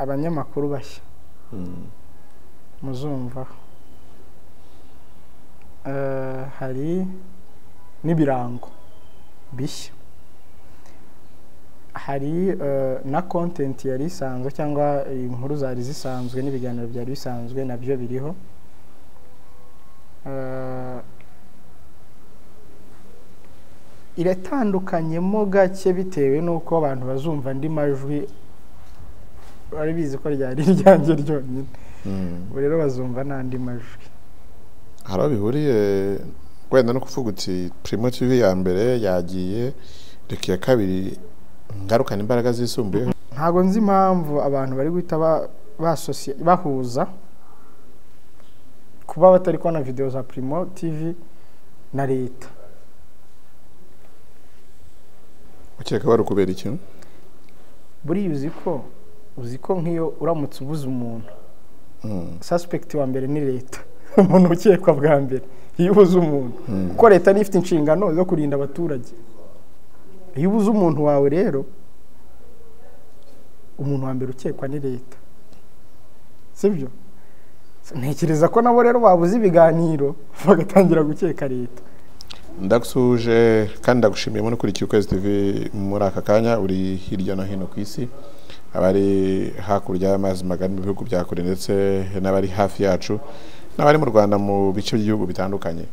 Abanyamakuru bashya muzumvaho. Hari n'ibirango bishya, hari na content yari isanzwe cyangwa inkuru zari zisanzwe n'ibiganiro byari bisanzwe nabyo biriho. Iratandukanyemo gake bitewe n'uko abantu bazumva andi majwi bari bizi ko ryari iryanjye ryonyine. Ubu rero bazumva n'andi majwi. Hari aho bihuriye wenda no kuvuga uti Primo TV ya mbere yagiye, reka iya kabiri ngarukana imbaraga zisumbuyeho. Ntabwo nzi impamvu abantu bari guhita bahuza kuba batari kubona video za Primo TV na leta. Ukeka bari ukubera iki? Buriya uzi ko nk'iyo uramutse ubuze umuntu, suspect wa mbere ni leta. Umuntu ukekwa bwa mbere iyo ubuze umuntu, kuko leta niyo ifite inshingano zo kurinda abaturage. Iyo ubuze umuntu wawe rero, umuntu wa mbere ukekwa ni leta, sibyo? Ntekereza ko nabo rero babuze ibiganiro bagatangira gukeka leta. Ndagusuhuje kandi ndagushimiye muri ukurikiye Ukwezi TV muri aka kanya, uri hirya no hino ku isi, abari hakurya y'amazi magari mu bihugu bya kure ndetse n'abari hafi yacu n'abari mu Rwanda mu bice by'igihugu bitandukanye.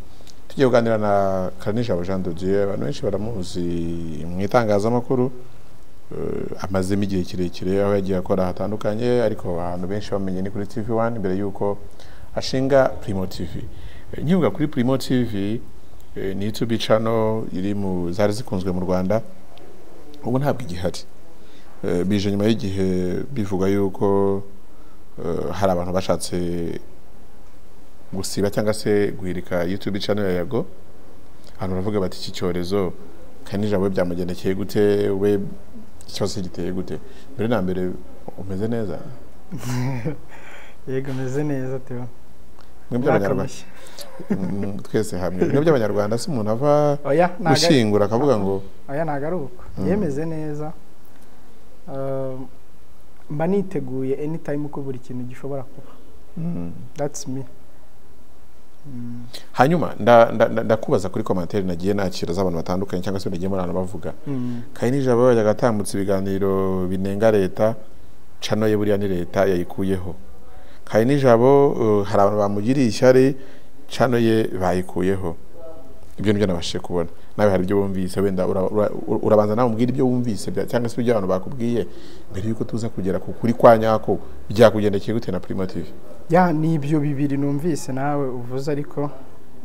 Tugiye kuganira na Kalinijabo Jean de Dieu, abantu benshi baramuzi mu itangazamakuru, amazemo igihe kirekire aho yagiye akora hatandukanye, ariko abantu benshi bamenye ni kuri TV1 mbere yuko ashinga Primo TV. Nkivuga kuri Primo TV, ni YouTube channel iri mu zari zikunzwe mu Rwanda, ubu ntabwo igihari. Bije nyuma y'igihe bivuga yuko hari abantu bashatse gusiba cyangwa se guhirika YouTube channel ya Yago. Abantu baravuga bati iki cyorezo Kalinijabo we byamugendekeye gute, we ikibazo giteye gute? Mbere na mbere umeze neza? Yego, meze neza Theo. Mwe by'Abanyarwanda twese hamwe, mwe by'Abanyarwanda si umuntu ava gushyingura akavuga ngo oya ntago ari uko. Yemeze neza. Mba niteguye anytime ko buri kintu gishobora kuba. That's me. Hanyuma ndakubaza kuri commentaire nagiye nakira z'abantu batandukanye cyangwa se nagiye murana bavuga. Kalinijabo yajyaga atambutse ibiganiro binenga leta, channel ye buriya ni leta yayikuyeho. Kalinijabo hari abantu bamugiriye ishyari, channel ye bayikuyeho. Ibyo nibyo nabashije kubona. Nawe hari ibyo wumvise, wenda urabanza nawe umbwira ibyo wumvise cyangwa se ibyo abantu bakubwiye mbere yuko tuza kugera ku kuri kwa nyako byakugendekeye gute na Primo TV. Ya, ni ibyo bibiri numvise nawe uvuze, ariko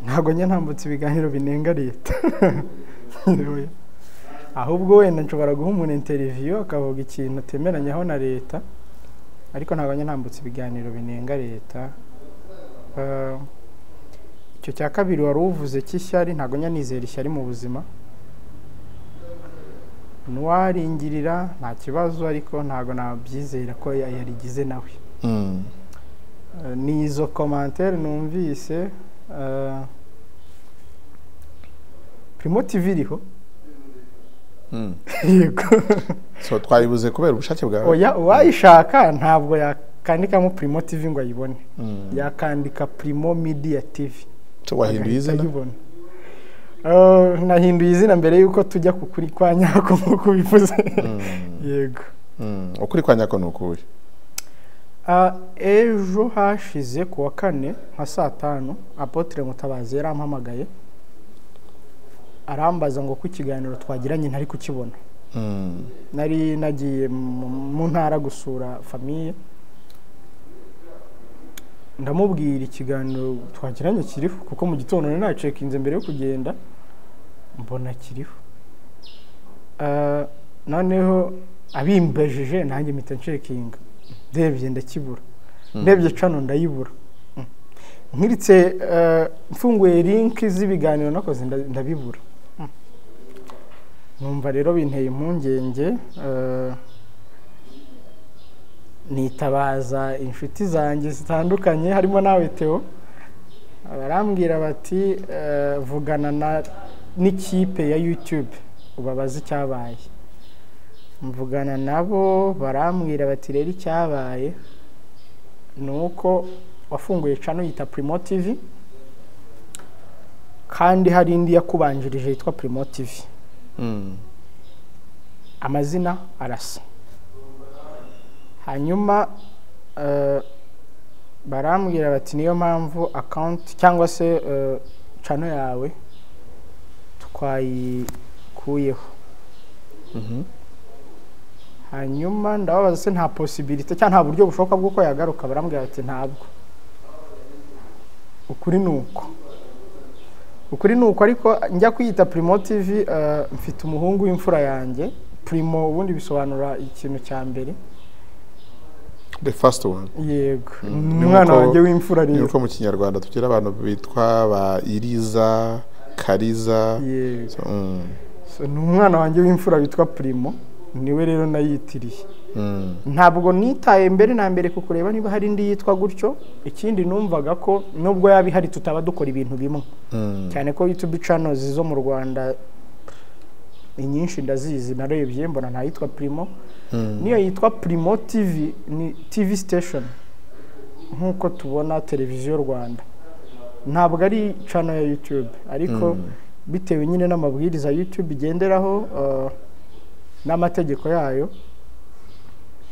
ntabwo njye ntambutse ibiganiro binenga leta. Ahubwo wenda nshobora guha umuntu interview akavuga ikintu atemeranyaho na leta, ariko ntabwo njye ntambutse ibiganiro binenga leta. Icyo cya kabiri wari uvuze cy'ishyari, ntabwo njya nizera ishyari mu buzima. N'uwaringirira nta kibazo, ariko ntabwo nabyizera ko yarigize nawe. Ni izo commentaire numvise. Primo TV iriho. Yego. So twayibuze kubera ubushake bwawe? Oya, uwayishaka ntabwo yakandikamo Primo TV ngo ayibone. Yakandika Primo Media TV. Wahinduye izina? Nahinduye izina mbere yuko tujya ku kuri kwa nyako nk'uko bivuze. Yego. Ukuri kwa nyako ni ukuhe? Ejo hashize ku wa kane nka saa 5, Apotre Mutabazi yarampamagaye arambaza ngo ku kiganiro twagiranye ntari kukibona. Nari nagiye mu ntara gusura famille, ndamubwira ikiganiro twagiranye kiriho, kuko mu gitondo nari nacekinze mbere yo kugenda mbona kiriho. Noneho abimbejije nanjye mpita ncekinga, ndebye ndakibura, ndebye cano ndayibura, nkiritse mfunguye link z'ibiganiro nakoze ndabibura. Numva rero binteye impungenge, nitabaza inshuti zanjye zitandukanye harimo nawe Theo, barambwira bati vugana n'ikipe ya YouTube ubabaze icyabaye. Mvugana nabo, barambwira bati rero icyabaye ni uko wafunguye channel yita Primo TV, kandi hari indi yakubanjirije yitwa Primo TV. Amazina arasa. Hanyuma barambwira bati niyo mpamvu account cyangwa se channel yawe twayikuyeho. Hanyuma ndababaza se nta possibility cyangwa nta buryo bushoboka bw'uko yagaruka? Barambwira bati ntabwo. Ukuri nuko, ukuri nuko, ariko njya kwiyita Primo TV, mfite umuhungu w'imfura yanjye. Primo ubundi bisobanura ikintu cya mbere. The first one. Yego. Ni umwana wanjye w'imfura ni rero. Uko mu Kinyarwanda tugira abantu bitwa ba Iriza, Kariza. Yego. So. So, ni umwana wanjye w'imfura witwa Primo, niwe rero nayitiriye. Ntabwo nitaye mbere na mbere ku kureba niba hari indi yitwa gutyo. Ikindi, numvaga ko nubwo yaba ihari tutaba dukora ibintu bimwe, cyane ko YouTube channels zo mu Rwanda inyinshi ndazizi. Narebye mbona ntayitwa Primo. Niyo yitwa Primo TV ni TV station nk'uko tubona Televiziyo Rwanda, ntabwo ari channel ya YouTube. Ariko bitewe nyine n'amabwiriza YouTube igenderaho, n'amategeko yayo,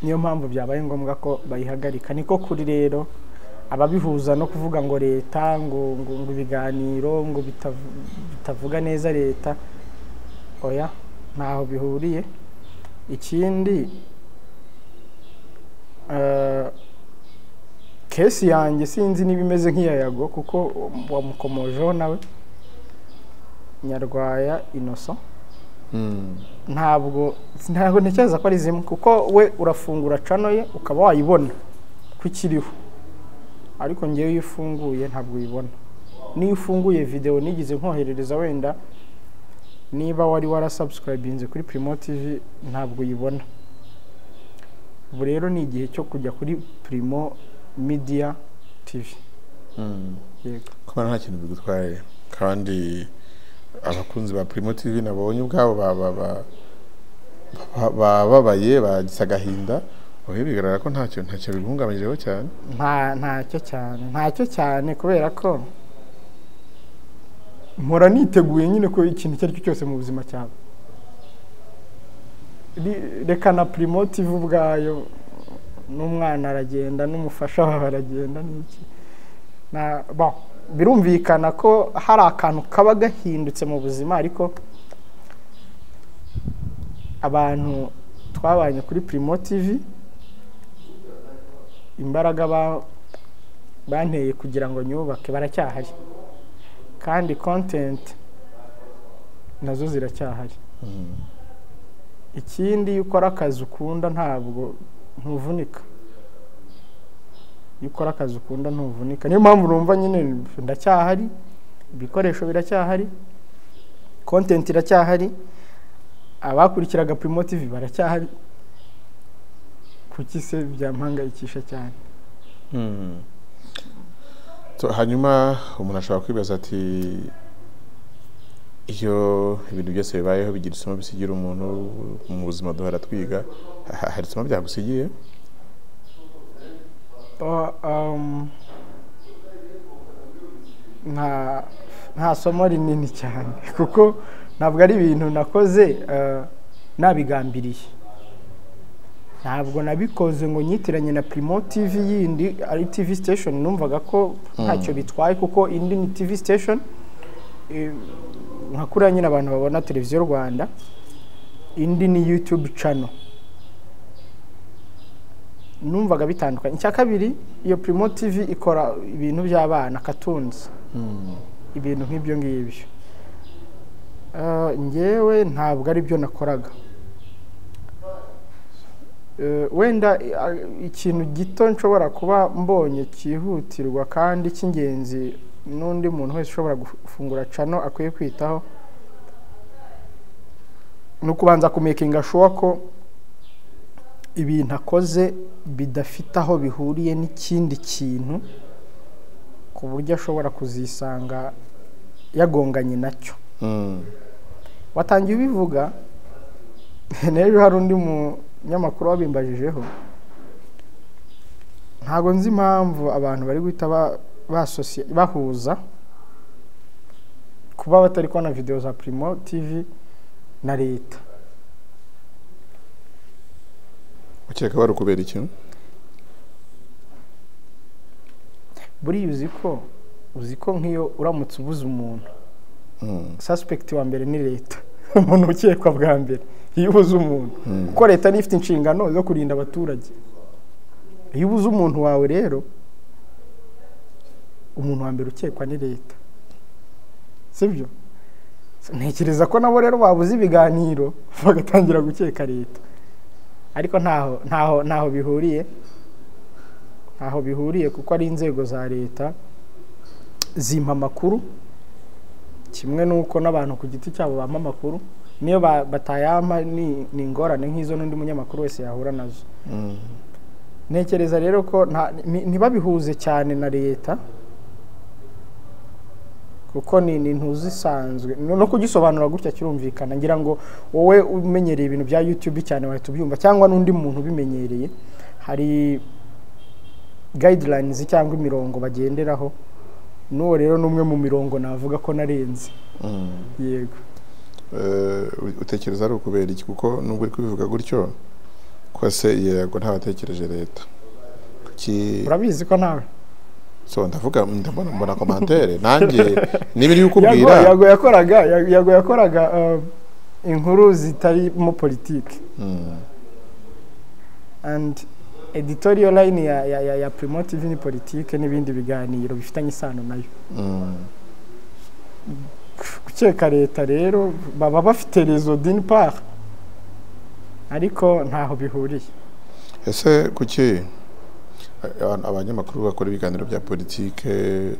niyo mpamvu byabaye ngombwa ko bayihagarika. Niko kuri rero, ababihuza no kuvuga ngo leta ngo ibiganiro ngo bitavuga neza leta, oya, ntaho bihuriye. Ikindi, case yanjye sinzi niba imeze nk'iya Yago, kuko wamukomojeho nawe, Nyarwaya Innocent. Ntabwo ntekereza ko ari zimwe, kuko we urafungura channel ye ukaba wayibona ko ikiriho, ariko ngewe iyo ufunguye ntabwo uyibona. Niyo ufunguye video nigeze nkoherereza, wenda niba wari warasubscribinze kuri Primo TV, ntabwo uyibona. Ubu rero ni igihe cyo kujya kuri Primo Media TV. Yego. Kuba nta kintu bigutwaye, kandi abakunzi ba Primo TV nabonye ubwabo bababaye, bagize agahinda. Oya, bigaragara ko ntacyo biguhungabanyijeho cyane. Ntacyo cyane, ntacyo cyane, kubera ko mpora niteguye nyine ko ikintu icyo ari cyo cyose mu buzima cyaba. Reka na Primo TV ubwayo, n'umwana aragenda, n'umufasha wawe aragenda, n'iki. Bon, birumvikana ko hari akantu kaba gahindutse mu buzima, ariko abantu twabanye kuri Primo TV, imbaraga banteye kugira ngo nyubake baracyahari, kandi content nazo ziracyahari. Ikindi, iyo ukora akazi ukunda ntabwo ntuvunika. Iyo ukora akazi ukunda ntuvunika. Niyo mpamvu numva nyine ndacyahari, ibikoresho biracyahari, content iracyahari, abakurikiraga Primo TV baracyahari. Kuki se byampangayikisha cyane? So, hanyuma umuntu ashobora kwibaza ati iyo ibintu byose bibayeho bigira isomo bisigira umuntu mu buzima, duhora twiga. Hari isomo byagusigiye? Nta somo rinini cyane, kuko ntabwo ari ibintu nakoze nabigambiriye. Ntabwo nabikoze ngo nyitiranye na Primo TV yindi ari TV station. Numvaga ko ntacyo bitwaye, kuko indi ni TV station, nka kuriya nyine abantu babona Televiziyo Rwanda, indi ni YouTube channel. Numvaga bitandukanye. Icya kabiri, iyo Primo TV ikora ibintu by'abana, cartoons, ibintu nk'ibyo ngibyo. Njyewe ntabwo ari byo nakoraga. Wenda ikintu gito nshobora kuba mbonye cyihutirwa kandi cy'ingenzi n'undi muntu wese ushobora gufungura channel akwiye kwitaho, ni ukubanza kumakinga sure ko ibintu akoze bidafite aho bihuriye n'ikindi kintu, ku buryo ashobora kuzisanga yagonganye nacyo. Watangiye ubivuga. N'ejo hari undi munyamakuru wabimbajijeho. Ntabwo nzi impamvu abantu bari guhita bahuza kuba batari kubona video za Primo TV na leta. Ukeka bari kubera iki? Buriya uzi ko nk'iyo uramutse ubuze umuntu, suspect wa mbere ni leta. Umuntu ukekwa bwa mbere iyo ubuze umuntu, kuko leta niyo ifite inshingano zo kurinda abaturage. Iyo ubuze umuntu wawe rero, umuntu wa mbere ukekwa ni leta, sibyo? Ntekereza ko nabo rero babuze ibiganiro bagatangira gukeka leta, ariko ntaho bihuriye, ntaho bihuriye, kuko ari inzego za leta zimpa amakuru kimwe nuko n'abantu ku giti cyabo bampa amakuru. Niyo batayampa ni ingorane nk'izo n'undi munyamakuru wese yahura nazo. Ntekereza rero ko ntibabihuze cyane na leta, kuko ni intuzi isanzwe. No kugisobanura gutya kirumvikana, ngira ngo wowe umenyereye ibintu bya YouTube cyane wahita ubyumva, cyangwa n'undi muntu ubimenyereye. Hari guidelines cyangwa imirongo bagenderaho, n'uwo rero n'umwe mu mirongo navuga ko narenze. Yego. Utekereza ari ukubera iki? Kuko nubwo uri kubivuga gutyo ko se yego ntabatekereje leta. Kuki urabizi ko nawe? So ndavuga, ndabona mbona commentaire nanjye niba uri kukubwira. Yago yakoraga inkuru zitari mu politiki. And editorial line ya Primo TV ni politike n'ibindi biganiro bifitanye isano nayo. Gukeka leta rero baba bafite rezo d'une part, ariko ntaho bihuriye. Ese kuki abanyamakuru bakora ibiganiro bya politike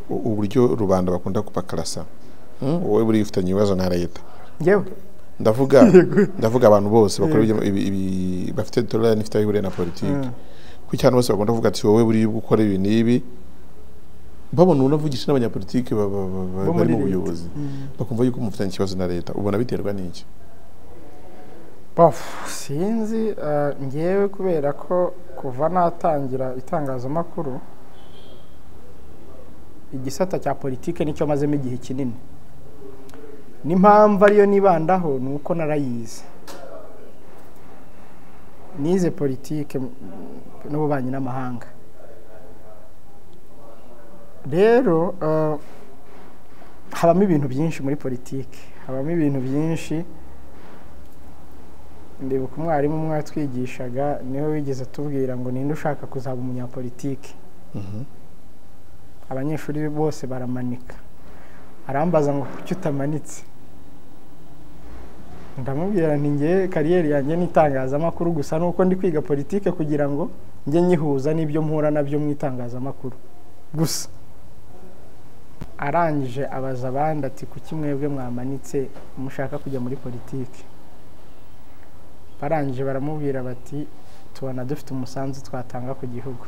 uburyo rubanda bakunda kubakarasa? Wowe buri ufitanye ibibazo na leta? Ngewe ndavuga abantu bose bakora ibi bafite dollar n'ifite ihuriye na politike. Kuki abantu bose bakunda kuvuga ati wowe buri gukora ibi n'ibi, babona unavugisha n'abanyapolitike bari mu buyobozi, bakumva yuko mufitanye ikibazo na leta? Ubona biterwa n'iki? Sinzi ngewe, kubera ko kuva natangira itangazamakuru igisata cya politike nicyo mazemo igihe kinini. N'impamvu ariyo nibandaho ni uko narayize, nize politike n'ububanyi n'amahanga. Rero habamo ibintu byinshi muri politike, habamo ibintu byinshi. Ndibuka umwarimu umwe watwigishaga niwe wigeze atubwira ngo ninde ushaka kuzaba umunyapolitike. Abanyeshuri bose baramanika, arambaza ngo kuki utamanitse? Ndamubwira nti nge kariyeri yanjye n'itangazamakuru gusa, nuko ndi kwiga politike kugira ngo njye nyihuza n'ibyo mpura nabyo mu itangazamakuru gusa. Arangije abaza abandi ati kuki mwebwe mwamanitse mushaka kujya muri politike? Barangije baramubwira bati tubona dufite umusanzu twatanga ku gihugu.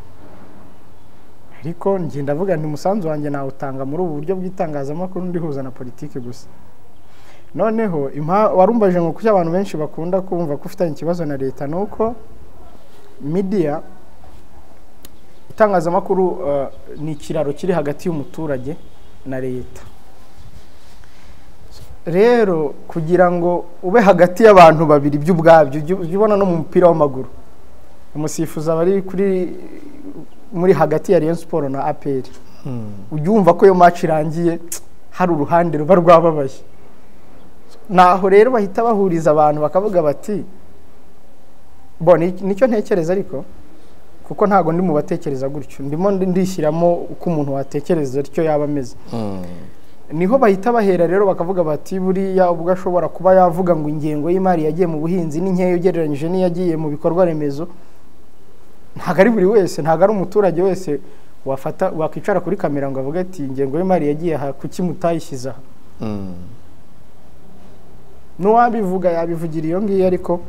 Ariko njye ndavuga nti umusanzu wanjye nawutanga muri ubu buryo bw'itangazamakuru ndihuza na politike gusa. Noneho warumbaje ngo kuki abantu benshi bakunda kumva ko ufitanye ikibazo na leta, nuko media, itangazamakuru ni ikiraro kiri hagati y'umuturage na leta. Rero kugira ngo ube hagati y'abantu babiri by'ubwabyo, ubona no mu mupira w'amaguru umusifuzi aba ari muri hagati ya Rayon Sport na APR, ujya wumva ko iyo match irangiye hari uruhande ruba rwababaye. Naho rero bahita bahuriza abantu bakavuga bati bo nicyo ntekereza, ariko kuko ntago ndi mu batekereza gutyo, ndimo ndishyiramo uko umuntu watekereza atyo yaba ameze. Niho bahita bahera rero bakavuga bati buriya ubwo ashobora kuba yavuga ngo ingengo y'imari yagiye mu buhinzi ni nkeya ugereranyije n'iyagiye mu bikorwa remezo. Ntago ari buri wese, ntago ari umuturage wese wafata wakwicara kuri kamera ngo avuge ati ingengo y'imari yagiye aha kuki mutayishyize aha. N'uwabivuga yabivugira iyo ngiyo, ariko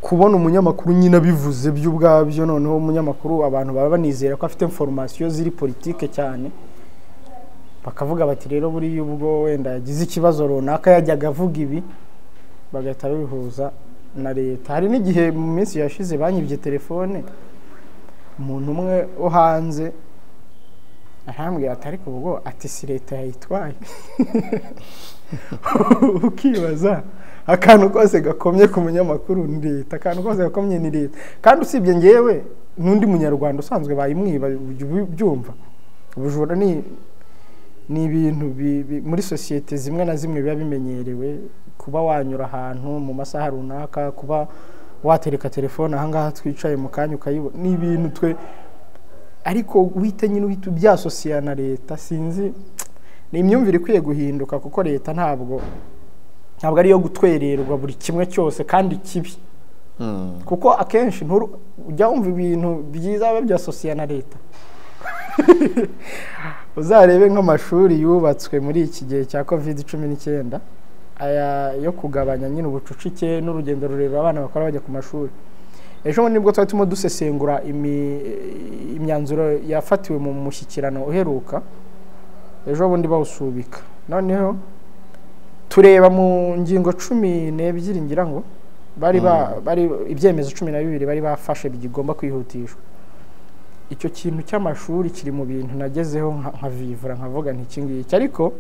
kubona umunyamakuru nyine abivuze by'ubwabyo, noneho umunyamakuru abantu baba banizera ko afite information ziri politike cyane, bakavuga bati rero buriya ubwo wenda yagize ikibazo runaka yajyaga avuga ibi, bagahita babihuza na leta. Hari n'igihe mu minsi yashize banyibye telefone, umuntu umwe wo hanze arambwira ati ariko ubwo ati si leta yayitwaye. Ukibaza akantu kose gakomye ku munyamakuru ni leta, akantu kose gakomye ni leta. Kandi usibye ngewe n'undi munyarwanda usanzwe bayimwiba, byumva. Ubujura ni ibintu muri sosiyete zimwe na zimwe biba bimenyerewe, kuba wanyura ahantu mu masaha runaka, kuba watereka telefone ahangaha twicaye mu kanya ukayibona, ni ibintu twe ariko uhita nyine uhita ubyasosiya na leta. Sinzi, ni imyumvire ikwiye guhinduka, kuko leta ntabwo ari iyo gutwererwa buri kimwe cyose kandi kibi. Kuko akenshi ujya wumva ibintu byiza biba byasosiya na leta. Uzarebe nk'amashuri yubatswe muri iki gihe cya COVID-19, aya yo kugabanya nyine ubucucike n'urugendo rurerure abana bakora bajya ku mashuri. Ejo nibwo twari turimo dusesengura imyanzuro yafatiwe mu mushyikirano uheruka, ejo bundi bawusubika. Noneho tureba mu ngingo 12 ngira ngo bari ibyemezo 12 bari bafashe bigomba kwihutishwa. Icyo kintu cy'amashuri kiri mu bintu nagezeho nkavivura nkavuga nti iki ngiki. Ariko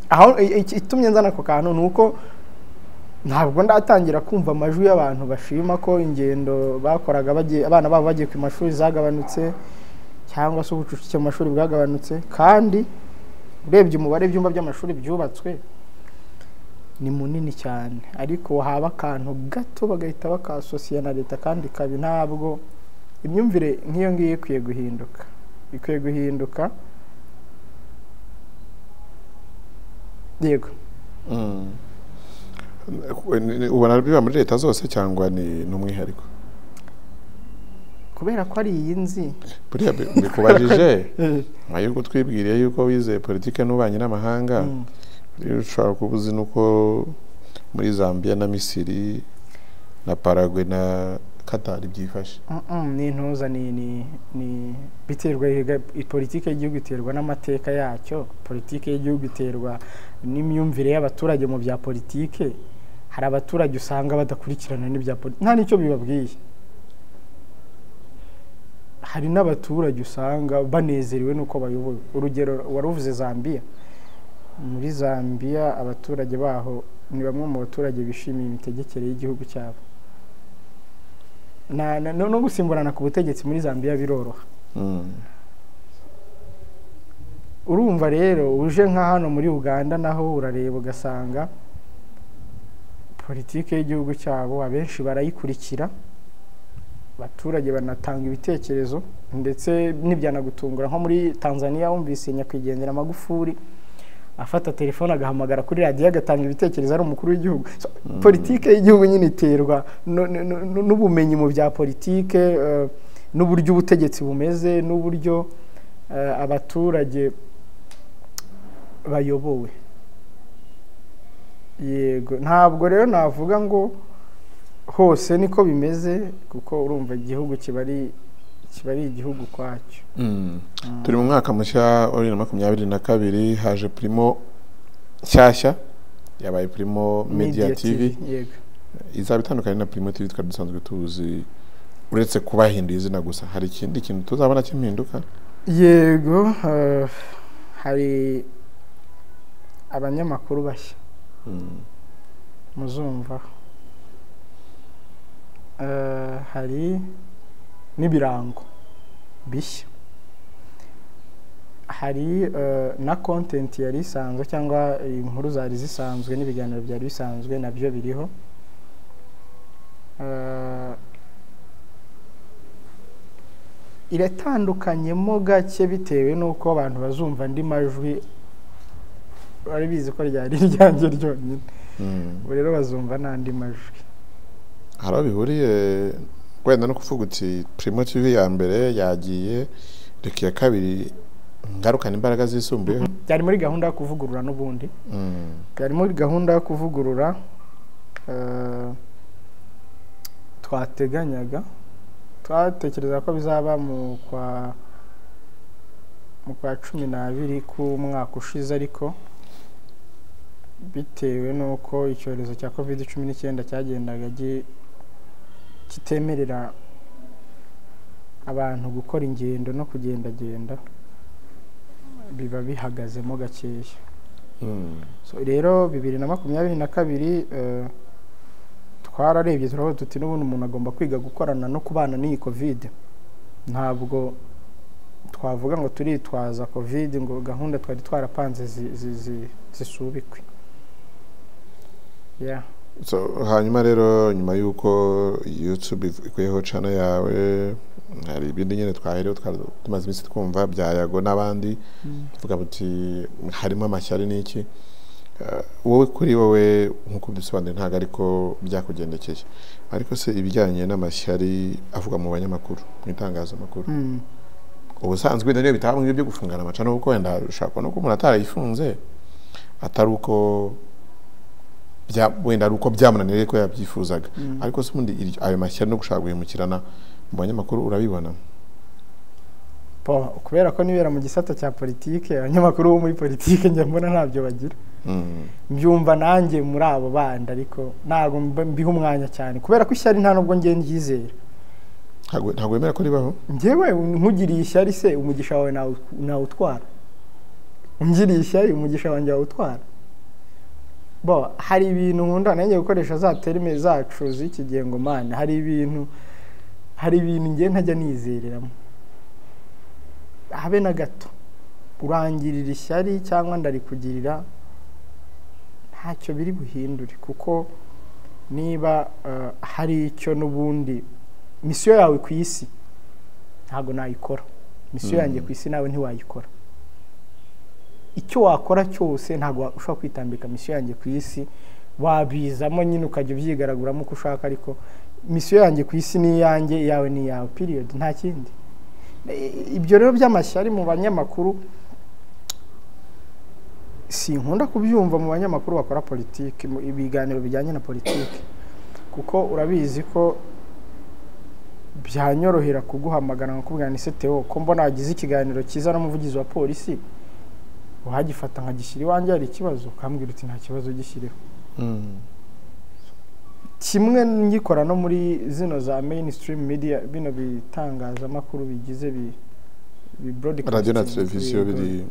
aho itumye nzana ako kantu ni uko ntabwo ndatangira kumva amajwi y'abantu bashima ko ingendo bakoraga abana babo bagiye ku mashuri zagabanutse, cyangwa se ubucucike mu mashuri bwagabanutse. Kandi urebye umubare w'ibyumba by'amashuri byubatswe ni munini cyane, ariko haba akantu gato bagahita bakasosiya na leta kandi kabi. Ntabwo imyumvire nk'iyo ngiyo ikwiye guhinduka, ikwiye guhinduka. Yego. Ubona biba muri leta zose cyangwa ni n'umwihariko? Kubera ko ari iyi nzi buriya bikubajije nka yuko twibwiriye yuko wize politike n'ububanyi n'amahanga, ushobora kuba uzi nuko muri Zambia na Misiri na Paraguay na Qatar byifashe. Ni ntuza ni biterwa, politike y'igihugu iterwa n'amateka yacyo, politike y'igihugu iterwa n'imyumvire y'abaturage mu bya politike. Hari abaturage usanga badakurikirana n'ibya politike, nta n'icyo bibabwiye. Hari n'abaturage usanga banezerewe n'uko bayobowe. Urugero waruvuze Zambia, muri Zambia abaturage baho ni bamwe mu baturage bishimiye imitegekere y'igihugu cyabo. No gusimburana ku butegetsi muri Zambia biroroha. Urumva rero uje nka hano muri Uganda naho urareba ugasanga politike y'igihugu cyabo abenshi barayikurikira, abaturage banatanga ibitekerezo, ndetse n'ibyanagutungura. Nko muri Tanzania wumvise nyakwigendera Magufuli afata telefone agahamagara kuri radiyo agatanga ibitekerezo ari umukuru w'igihugu. Politike y'igihugu nyine iterwa n'ubumenyi mu bya politike, n'uburyo ubutegetsi bumeze, n'uburyo abaturage bayobowe. Yego, ntabwo rero navuga ngo hose niko bimeze, kuko urumva igihugu kiba ari igihugu kwacyo. Turi mu mwaka mushya wa 2022, haje Primo nshyashya yabaye Primo Media TV. Yego. Izaba itandukanye na Primo TV twari dusanzwe tuzi, uretse kubahinduye izina gusa. Hari ikindi kintu tuzabona cy'impinduka? Yego, hari abanyamakuru bashya muzumva, hari n'ibirango bishya, hari na content yari isanzwe cyangwa inkuru zari zisanzwe n'ibiganiro byari bisanzwe nabyo biriho. Iratandukanyemo gake bitewe n'uko abantu bazumva andi majwi bari bizi ko ryari iryanjye ryonyine. Ubu rero bazumva n'andi majwi. Hari aho bihuriye wenda no kuvuga uti Primo TV ya mbere yagiye, reka iya kabiri ngarukana imbaraga zisumbuyeho. Byari muri gahunda yo kuvugurura n'ubundi. Byari muri gahunda yo kuvugurura twateganyaga, twatekereza ko bizaba mu kwa 12 k'umwaka ushize, ariko Bitewe n'uko icyorezo cya COVID-19 cyagendaga kitemerera abantu gukora ingendo no kugendagenda, biba bihagazemo gakeya. So rero 2022 twararebye turavuga tuti n'ubundi umuntu agomba kwiga gukorana no kubana n'iyi Covid. Ntabwo twavuga ngo turitwaza Covid ngo gahunda twari twarapanze zisubikwe. Yeah. So hanyuma rero nyuma y'uko YouTube ikuyeho channel yawe, hari ibindi nyine twaherewe tumaze iminsi twumva bya Yago n'abandi, tuvuga buti harimo amashyari n'iki. Wowe kuri wowe nk'uko bisobanuye ntabwo ariko byakugendekeye, ariko se ibijyanye n'amashyari avuga mu banyamakuru mu itangazamakuru, ubusanzwe niyo bitaba nk'ibyo byo gufungana amacano, kuko wenda ushaka no ko umuntu atarayifunze atari uko wenda ari uko byamunaniye ko yabyifuzaga, ariko se ubundi ayo mashyari no gushaka guhemukirana mu banyamakuru urabibona? Kubera ko nibera mu gisata cya politike, abanyamakuru bo muri politike njya mbona ntabyo bagira. Mbyumva nanjye muri abo bandi, ariko ntabwo mbiha umwanya cyane kubera ko ishyari nta nubwo ngiye ndyizera. Ntabwo wemera ko ribaho? Njyewe nkugiriye ishyari se umugisha wawe nawutwara? Ungiriye ishyari umugisha wanjye wawutwara? Bo hari ibintu nkunda nanjye gukoresha za terime zacu z'iki gihe ngo mana, hari ibintu ngiye ntajya nizereramo habe na gato. Urangirira ishyari cyangwa ndarikugirira ntacyo biri buhindure, kuko niba hari icyo n'ubundi misiyo yawe ku isi ntabwo nayikora, misiyo yanjye ku isi nawe ntiwayikora. Icyo wakora cyose ntabwo ushobora kwitambika misiyo yanjye ku isi, wabizamo nyine ukajya ubyigaraguramo uko ushaka, ariko misiyo yanjye ku isi ni iyanjye, iyawe ni iyawe, period, nta kindi. Ibyo rero by'amashyari mu banyamakuru sinkunda kubyumva mu banyamakuru bakora politiki, ibiganiro bijyanye na politiki, kuko urabizi ko byanyorohera kuguhamagara nkakubwira ni se Theo ko mbona wagize ikiganiro cyiza n'umuvugizi wa polisi, uhagifata nkagishyira iwanjye hari ikibazo, ukambwira uti nta kibazo gishyireho. Kimwe ngikora no muri zino za mainstream media, bino bitangazamakuru bigize bi broadcasting, radio na televiziyo biri.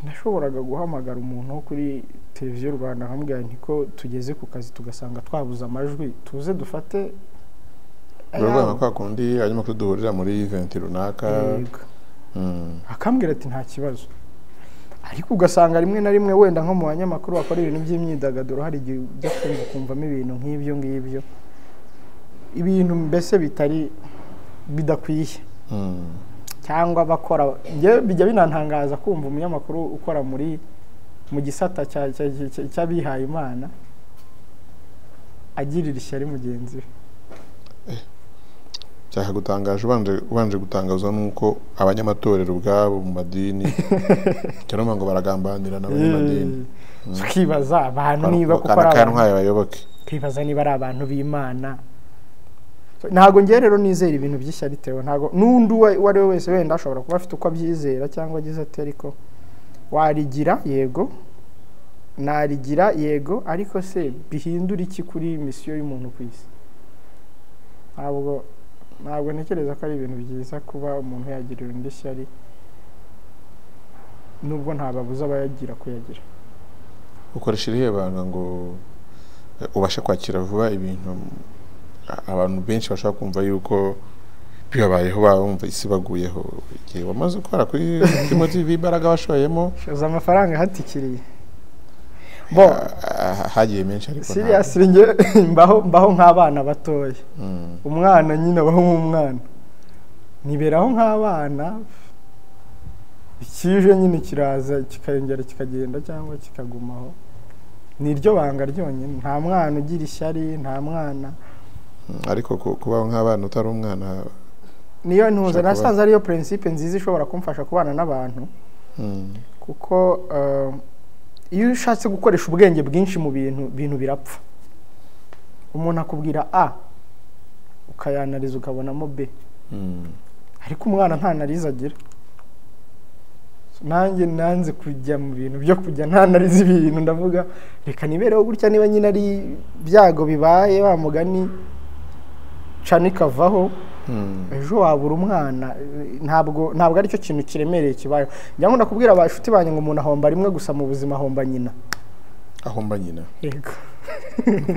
Nashoboraga guhamagara umuntu wo kuri televiziyo Rwanda nkamubwira nti ko tugeze ku kazi tugasanga twabuze amajwi, tuze dufate urabona kwa kundi abanyamakuru duhurira muri event runaka, akambwira ati nta kibazo. Ariko ugasanga rimwe na rimwe wenda nko mu banyamakuru bakora ibintu by'imyidagaduro hari igihe ujya kumva ukumvamo ibintu nk'ibyo ngibyo, ibintu mbese bitari bidakwiye. Cyangwa bakora, bijya binantangaza kumva umunyamakuru ukora muri mu gisata cy'abihaye Imana agirira ishyari mugenzi we. Byakagutangaje ubanje gutangazwa nuko abanyamatorero ubwabo mu madini cyangwa ngo baragambanira n'abanyamadini, tukibaza abantu niba kuko ari abantu abayoboke, tukibaza niba ari abantu b'Imana. Ntabwo ngiye rero nizera ibintu by'ishyari Theo, ntabwo n'undi uwo ari we wese wenda ashobora kuba afite uko abyizera cyangwa agize ate, ariko warigira yego, narigira yego, ariko se bihindura iki kuri misiyo y'umuntu ku isi? Ntabwo ntekereza ko ari ibintu byiza kuba umuntu yagirira undi ishyari, nubwo ntababuza abayagira kuyagira. Ukoresha irihe banga ngo ubashe kwakira vuba ibintu abantu benshi bashaka kumva yuko bibabayeho, bumva isi baguyeho? Igihe wamaze gukora kuri TV imbaraga washoyemo, shoza amafaranga hatikiriye bo hagiye menshi, ariko seriously nge mbaho nk'abana batoya. Umwana nyine abaho nk'umwana, niberaho nk'abana, ikije nyine kiraza kikayongera kikagenda cyangwa kikagumaho. Ni iryo banga ryonyine, nta mwana ugira ishyari, nta mwana. Ariko kubaho nk'abana utari umwana niyo ntuza nasanze ariyo principe nziza ishobora kumfasha kubana n'abantu, kuko iyo ushatse gukoresha ubwenge bwinshi mu bintu birapfa. Umuntu akubwira A ukayanariza ukabonamo B, ariko umwana nta analize agira. Nanjye nanze kujya mu bintu byo kujya ntanariza ibintu, ndavuga reka nibereho gutya, niba nyine ari byago bibaye wa mugani cana ikavaho, ejo wabura umwana. Ntabwo aricyo kintu kiremereye kibayeho. Njya nkunda kubwira abashuti banjye ngo umuntu ahomba rimwe gusa mu buzima, ahomba nyina. Ahomba nyina? Yego.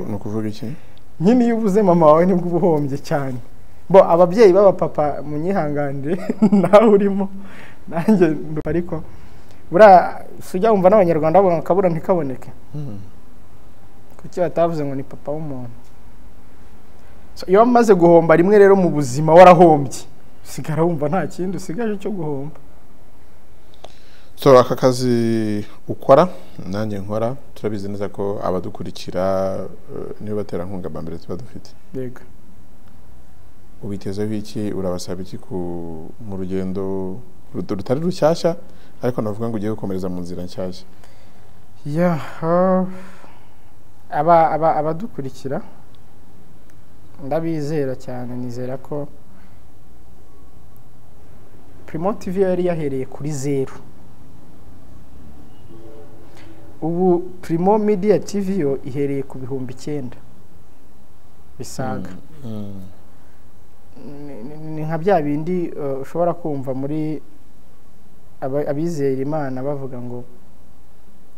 Ni ukuvuga iki? Nyine iyo ubuze mama wawe nibwo uba uhombye cyane. Bo ababyeyi b'abapapa munyihanganire, nawe urimo nanjye, ariko buriya sujya wumva n'Abanyarwanda bavuga ngo akabura ntikaboneke. Kuki batavuze ngo ni papa w'umuntu? Iyo wamaze guhomba rimwe rero mu buzima warahombye, usigara wumva nta kindi usigaje cyo guhomba. So aka kazi ukora nanjye nkora, turabizi neza ko abadukurikira nibo baterankunga ba mbere tuba dufite. Yego. Ubitezeho iki? Urabasaba iki mu rugendo rutari rushyashya, ariko navuga ngo ugiye gukomereza mu nzira nshyashya? Abadukurikira ndabizera cyane, nizera ko Primo TV yari yahereye kuri 0. Ubu Primo Media TV yo ihereye ku 9,000 bisaga. Ni nka bya bindi ushobora kumva muri abizera Imana bavuga ngo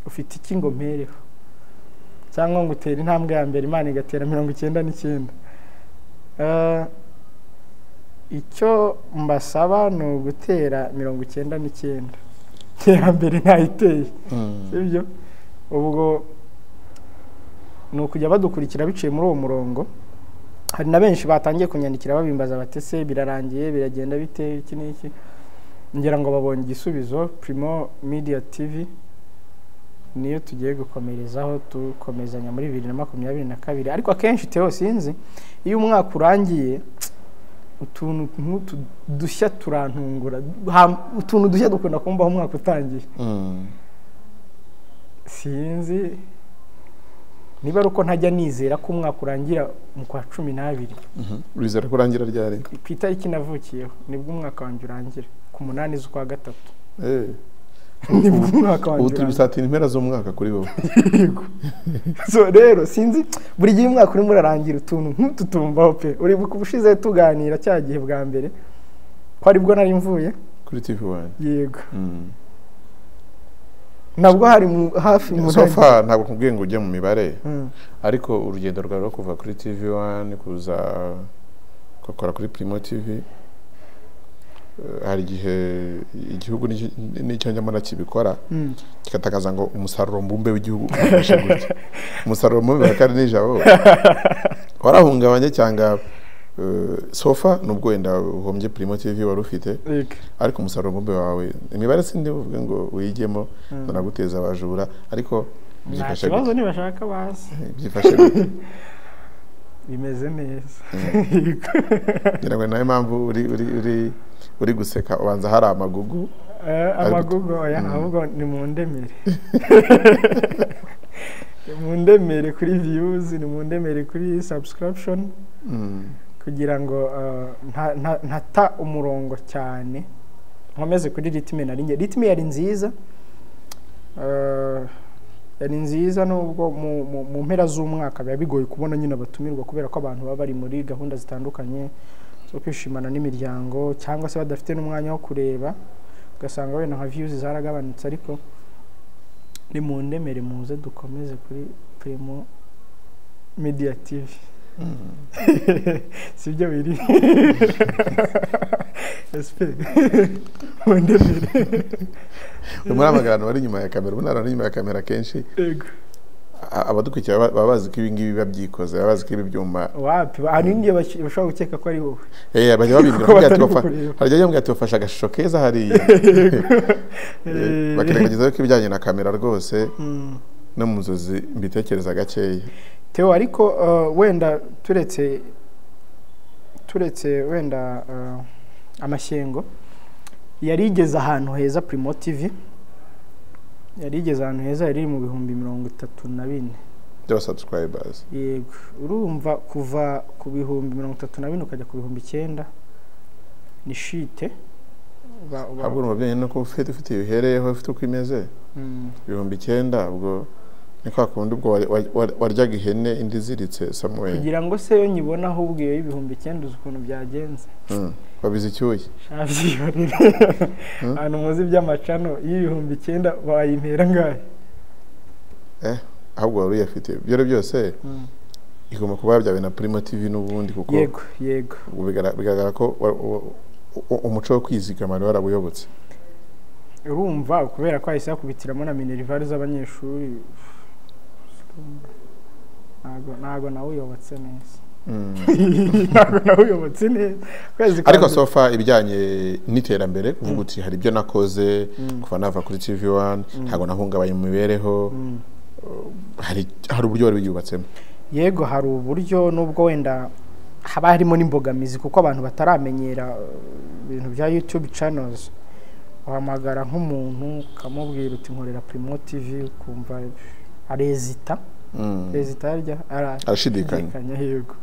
ufite iki ngo mpereho, cyangwa ngo utere intambwe ya mbere Imana igatera 99. Icyo mbasaba ni ugutera 99, iya mbere ntayiteye, sibyo? Ubwo ni ukujya badukurikira biciye muri uwo murongo. Hari na benshi batangiye kunyandikira babimbaza bati ese birarangiye, biragenda bite, iki n'iki. Ngira ngo babonye igisubizo. Primo Media TV niyo tugiye gukomerezaho, tukomezanya muri 2022. Ariko akenshi Theo sinzi, iyo umwaka urangiye utuntu nk'utu dushya turantungura. Utuntu dushya dukunda kumbaho umwaka utangiye. Sinzi niba ari uko ntajya nizera ko umwaka urangira mu kwa 12. Wizera ko urangira ryari? Ku itariki navukiyeho nibwo umwaka wanjye urangira, ku 8 z'ukwa 3. Nibwo umwaka wanjye ubu turi gusatira impera z'umwaka kuri wowe. Yego. So rero sinzi, buri gihe umwaka urimo urarangira utuntu nk'utu tumbaho pe. Uribuka ubushize tuganira cya gihe bwa mbere ko aribwo nari mvuye kuri TV1? Yego. Nabwo hari hafi mu so far ntabwo nkubwiye ngo ujye mu mibare, ariko urugendo rwawe rwo kuva kuri TV1 kuza gukora kuri Primo TV, hari igihe igihugu n'icyo njyamo nakibikora kikatakaza ngo umusaruro mbumbe w'igihugu ufashe gutya, umusaruro mbumbe wa kane nijabo warahungabanye cyangwa sofa, nubwo wenda uhombye Primo TV wari ufite, ariko umusaruro mbumbe wawe imibare sindi buvuge ngo uyigemo naguteza abajura, ariko byifashe gute? Nibashaka bazi byifashe gute? Bimeze neza. Ngira ngo nayo mpamvu uri guseka, ubanza hari amagugu. Amagugu oya, ahubwo ni mu ndemere. Ni mu ndemere kuri views, ni mu ndemere kuri subscription, kugira ngo ntata umurongo cyane, nkomeze kuri ritme nari nge. Ritme yari nziza, yari nziza nubwo mu mpera z'umwaka biba bigoye kubona nyine abatumirwa, kubera ko abantu baba bari muri gahunda zitandukanye zo kwishimana n'imiryango, cyangwa se badafite n'umwanya wo kureba, ugasanga wenda nka views zaragabanutse. Ariko ni mu ndemere, muze dukomeze kuri Primo Media TV. Sibyo biri SP mu ndemere. Muri amagambo bari inyuma ya kamera, ubona ari inyuma ya kamera kenshi. Yego. Abadukurikira baba bazi ko ibi ngibi biba byikoze, baba bazi ko ibi byuma wapi, hari n'igihe bashobora gukeka ko ari wowe. Bajya babibwira, hari igihe bajya bafashe agashusho keza hariya, bakirengagiza ko ibijyanye na kamera rwose no mu nzozi mbitekereza gakeya. Theo, ariko wenda turetse wenda amashyengo, yari igeze ahantu heza Primo TV, yari igeze ahantu heza, yari mu 34,000 by'aba subscribers. Yego, urumva kuva ku 34,000 ukajya ku 9,000 ni shite. Ahubwo urumva byonyine ko ufite ibihereyeho, ufite uko imeze, 9000 ubwo ni kwa kundi ubwo waryaga ihene indi iziritse somewhere. Kugira ngo se yo nyibona ahubwo iyo 9000 uzi ukuntu byagenze. Wabize icyuye. Shabyihorere. Ahantu muzi by'amacano iyo 9000 bayimpera ngahe? Ahubwo wari uyafite ibyo byose. Igomba kuba byawe na Primo TV n'ubundi kuko yego yego bigaragara ko umuco wo kwizigama warabuyobotse. Urumva kubera ko ahise yakubitiramo na minerval z'abanyeshuri, ntago nawuyobotse neza. Ntago nawuyobotse neza. Ariko sofa ibijyanye n'iterambere kuvuga uti hari ibyo nakoze kuva nava kuri TV1, ntago nahungabanye mu mibereho, hari uburyo wari wiyubatsemo. Yego hari uburyo, nubwo wenda haba harimo n'imbogamizi kuko abantu bataramenyera ibintu bya YouTube channels. Uhamagara nk'umuntu ukamubwira uti nkorera Primo TV, ukumva arezita. Rezita yarya arashidikanya. Yego.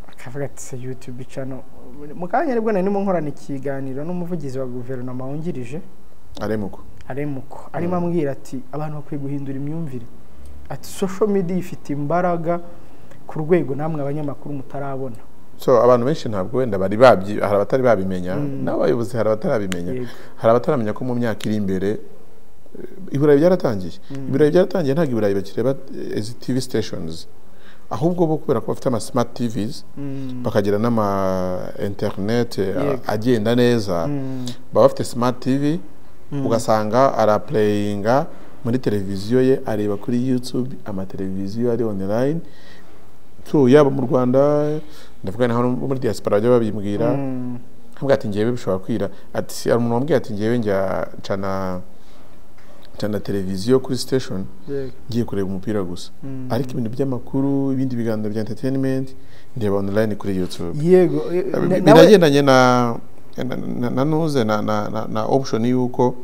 Akavuga ati YouTube channel. Mu kanya nibwo nari ndimo nkorana ikiganiro n'umuvugizi wa guverinoma wungirije Aremuko arimo ambwira ati abantu bakwiye guhindura imyumvire, ati social media ifite imbaraga ku rwego namwe abanyamakuru mutarabona. So abantu benshi ntabwo wenda bari babyi, hari abatari babimenya, n'abayobozi hari abatarabimenya, hari abataramenya ko mu myaka iri imbere iburayi byaratangiye. Iburayi byaratangiye, ntabwo iburayi bakireba izi TV stations, ahubwo bo kubera ko bafite ama smart TVs bakagira n'ama internet agenda neza, baba bafite smart TV, ugasanga araplayinga muri televiziyo ye, areba kuri YouTube amateleviziyo ari online. So yaba mu Rwanda ndavuga na hano muri diaspora bajya babimbwira, ntabwo ati ngewe bishobora kwira, ati hari umuntu wambwiye ati ngewe njya ncana televiziyo kuri station ngiye kureba umupira gusa, ariko ibintu by'amakuru, ibindi biganiro bya entertainment ndeba online kuri YouTube. Yego biragendanye na nuze na option yuko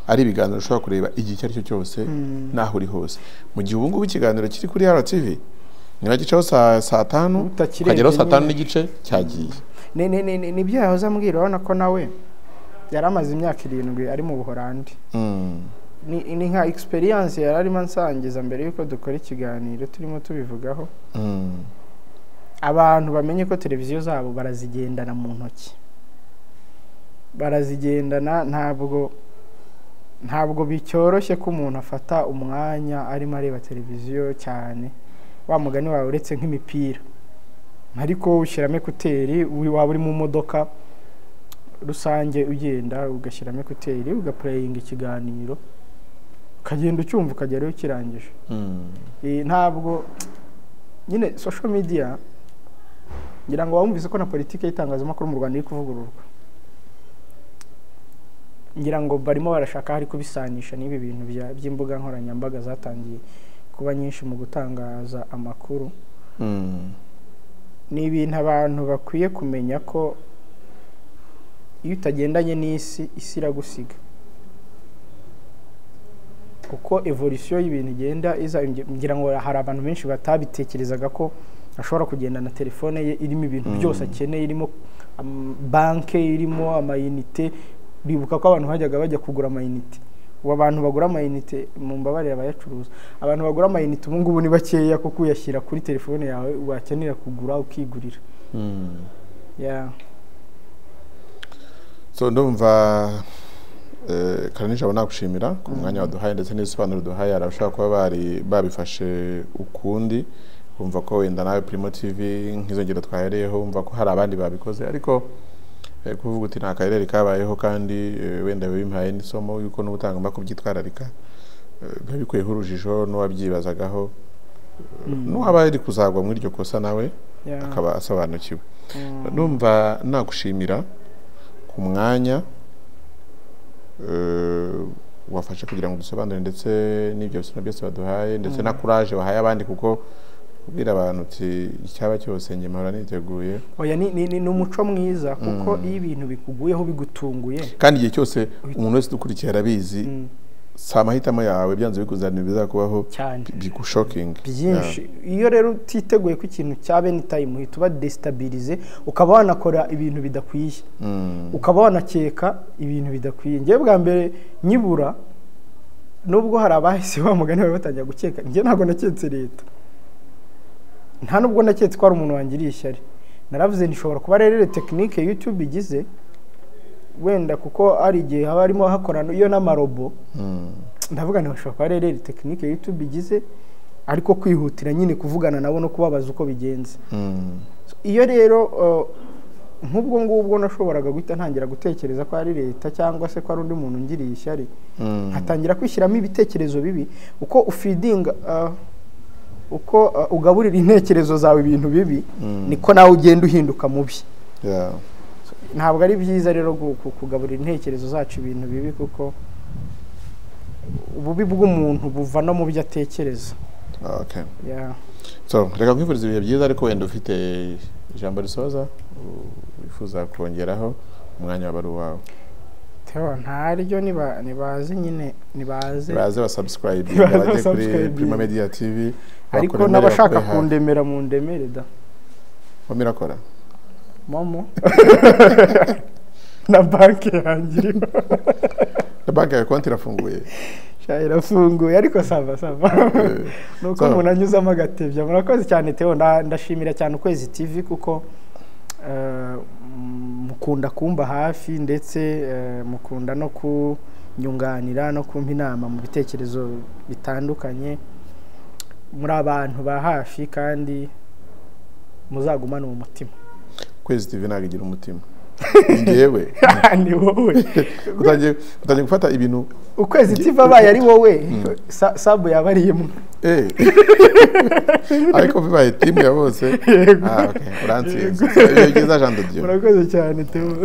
ari ibiganiro ushobora kureba igihe icyo ari cyo cyose naho uri hose. Mu gihe ubu ngubu ikiganiro kiri kuri RTV niba gicaho saa 5 ukageraho saa 5:15 cyagiye. Nibyo yahoze ambwira, urabona ko nawe yari amaze imyaka 7 ari mu Buholandi. Ni nka experience yari arimo ansangiza mbere yuko dukora ikiganiro turimo tubivugaho. Abantu bamenye ko televiziyo zabo barazigendana mu ntoki, barazigendana, ntabwo bicyoroshye ko umuntu afata umwanya arimo areba televiziyo cyane. Wa mugani wawe uretse nk'imipira, ariko ushyiramo ekuteri, waba uri mu modoka rusange ugenda ugashyiramo ekuteri ugaplayinga ikiganiro ukagenda ucyumva ukagerayo ukirangije. Ntabwo nyine social media, ngira ngo wumvise ko na politiki y'itangazamakuru mu Rwanda iri kuvugururwa, ngira ngo barimo barashaka hari kubisanisha n'ibi bintu by'imbuga nkoranyambaga zatangiye kuba nyinshi mu gutangaza amakuru. Ni ibintu abantu bakwiye kumenya ko iyo utagendanye n'isi, isi iragusiga, kuko evolution y'ibintu igenda iza. Ngira ngo hari abantu benshi batabitekerezaga ko ashobora kugenda na telefone ye irimo ibintu byose akeneye, irimo banke, irimo amayinite. Bibuka ko abantu bajyaga bajya kugura amayinite, ubu abantu bagura amayinite mu mbabarira abayacuruza, abantu bagura amayinite ubu ngubu ni bakeya, kuko uyashyira kuri telefone yawe wakenera kugura ukigurira. So ndumva Kalinijabo nagushimira ku mwanya waduhaye ndetse n'ibisobanuro duhaye. Hari abashobora kuba bari babifashe ukundi, bumva ko wenda nawe Primo TV nk'izo ngero twahereyeho, bumva ko hari abandi babikoze, ariko kuvuga uti nta karere kabayeho kandi wenda bimpaye n'isomo yuko n'ubutangomba kubyitwararika, biba bikuyeho urujijo n'uwabyibazagaho, n'uwaba ari kuzagwa muri iryo kosa nawe akaba asobanukiwe. Numva nagushimira ku mwanya wafashe kugira ngo dusobanure ndetse n'ibyo bisobanuro byose baduhaye, ndetse na courage wahaye abandi, kuko kubwira abantu uti icyaba cyose njye mpora niteguye. Oya, ni umuco mwiza, kuko iyo ibintu bikuguyeho bigutunguye, kandi igihe cyose umuntu wese dukurikiye arabizi, Si amahitamo yawe, byanze bikunze hari ibintu bizakubaho Cyane. Bigushokinga. Byinshi. Iyo rero utiteguye ko ikintu cya anytime, uhita uba déstabilisé, ukaba wanakora ibintu bidakwiye, ukaba wanakeka ibintu bidakwiye. Njyewe bwa mbere nyibura, nubwo hari abahise wa mugani bari batangira gukeka, njye ntabwo naketse leta, nta nubwo naketse ko hari umuntu wangiriye ishyari. Naravuze nishobora kuba rero technique YouTube igize wenda, kuko hari igihe haba harimo hakorana iyo n'amarobo. Ndavuga nti bashobora kuba rero technique YouTube igize, ariko kwihutira nyine kuvugana nabo no kubabaza uko bigenze. Iyo rero nk'ubwo ngubwo nashoboraga guhita ntangira gutekereza ko ari leta cyangwa se ko ari undi muntu ungiriye ishyari, nkatangira kwishyiramo ibitekerezo bibi. Uko ufeedinga, uko ugaburira intekerezo zawe ibintu bibi, niko nawe ugenda uhinduka mubi. Ntabwo ari byiza rero kugaburira intekerezo zacu ibintu bibi, kuko ububi bw'umuntu buva no mu byo atekereza. Yeah. So reka nkwifuriza ibihe byiza, ariko wenda ufite ijambo risoza wifuza kongeraho, umwanya waba ari uwawe. Theo, ntaryo, nibaze nyine, nibaze. Baze basubscribe, Nibaze bajye kuri basubscribe. Prima Media TV. Ariko bakuremere, n'abashaka bakube hafi. Kundemera, mu ndemere da. Momo irakora? Momo na banki yanjye iriho. Na banki yawe konti irafunguye? Sha, irafunguye, ariko ça va, ça va. Nuko umuntu anyuzamo agatebya. Murakoze cyane Theo, ndashimira cyane Ukwezi TV kuko mukunda kumba hafi, ndetse mukunda no kunyunganira no kumpa inama mu bitekerezo bitandukanye. Muri abantu ba hafi kandi muzagumane uwo mutima. Kwezi TV ntabwo igira umutima, njyewe. Ni wowe. Utangiye gufata ibintu. Ukwezi TV abaye ari wowe, sabu yaba ari imwe. Ariko bibaye team ya bose. Yego. Ah, okay. Urantsinze. Ibihe byiza, Jean de Dieu. Murakoze cyane Theo.